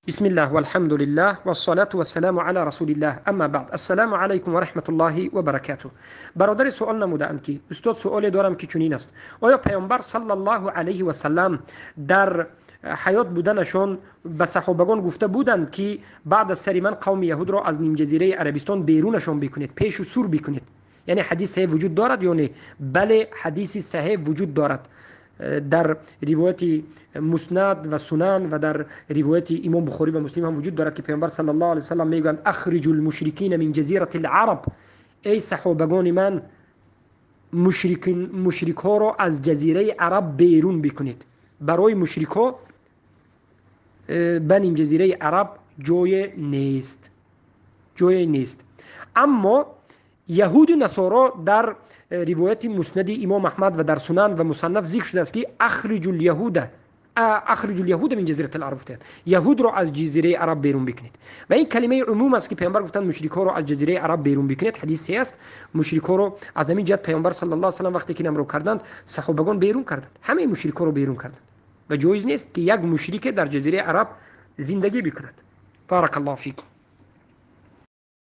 بسم الله والحمد لله والصلاة والسلام على رسول الله، اما بعد، السلام علیکم و رحمت الله و برکاته. برادر سوال نمودند که استاد سوالی دارم که چنین است: آیا پیامبر صلی الله علیه و سلم در حیات بودنشان به صحابگان گفته بودند که بعد از سر من قوم یهود را از نیم جزیره عربستان بیرونشان بکنید، پیش و سور بکنید؟ یعنی حدیث صحیح وجود دارد یا نه؟ بله، حدیث صحیح وجود دارد. در روایت مسند و سنن و در روایت امام بخاری و مسلم هم وجود دارد که پیامبر صلی الله علیه و سلم میگویند: اخرجوا المشرکین من جزیره العرب. ای صحابگان من، مشرک ها را از جزیره عرب بیرون بکنید. برای مشرک ها به نیم جزیره عرب جای نیست، جای نیست. اما یهود و نصارا در روایت مسند امام احمد و در سنن و مصنف ذکر شده است که اخرجوا اليهود، اخرجوا اليهود من جزیره العرب. گفتند یهود را از جزیره عرب بیرون بکنید و این کلمه عموم است که پیامبر گفتند مشرک ها را از جزیره عرب بیرون بکنید. حدیث است. مشرک ها را از همین جهت پیامبر صلی الله علیه و سلم وقتی که امر کردند، صحابگان بیرون کردند، همه مشرک ها را بیرون کردند و جایز نیست که یک مشرک در جزیره عرب زندگی بکند. بارک الله فیکم.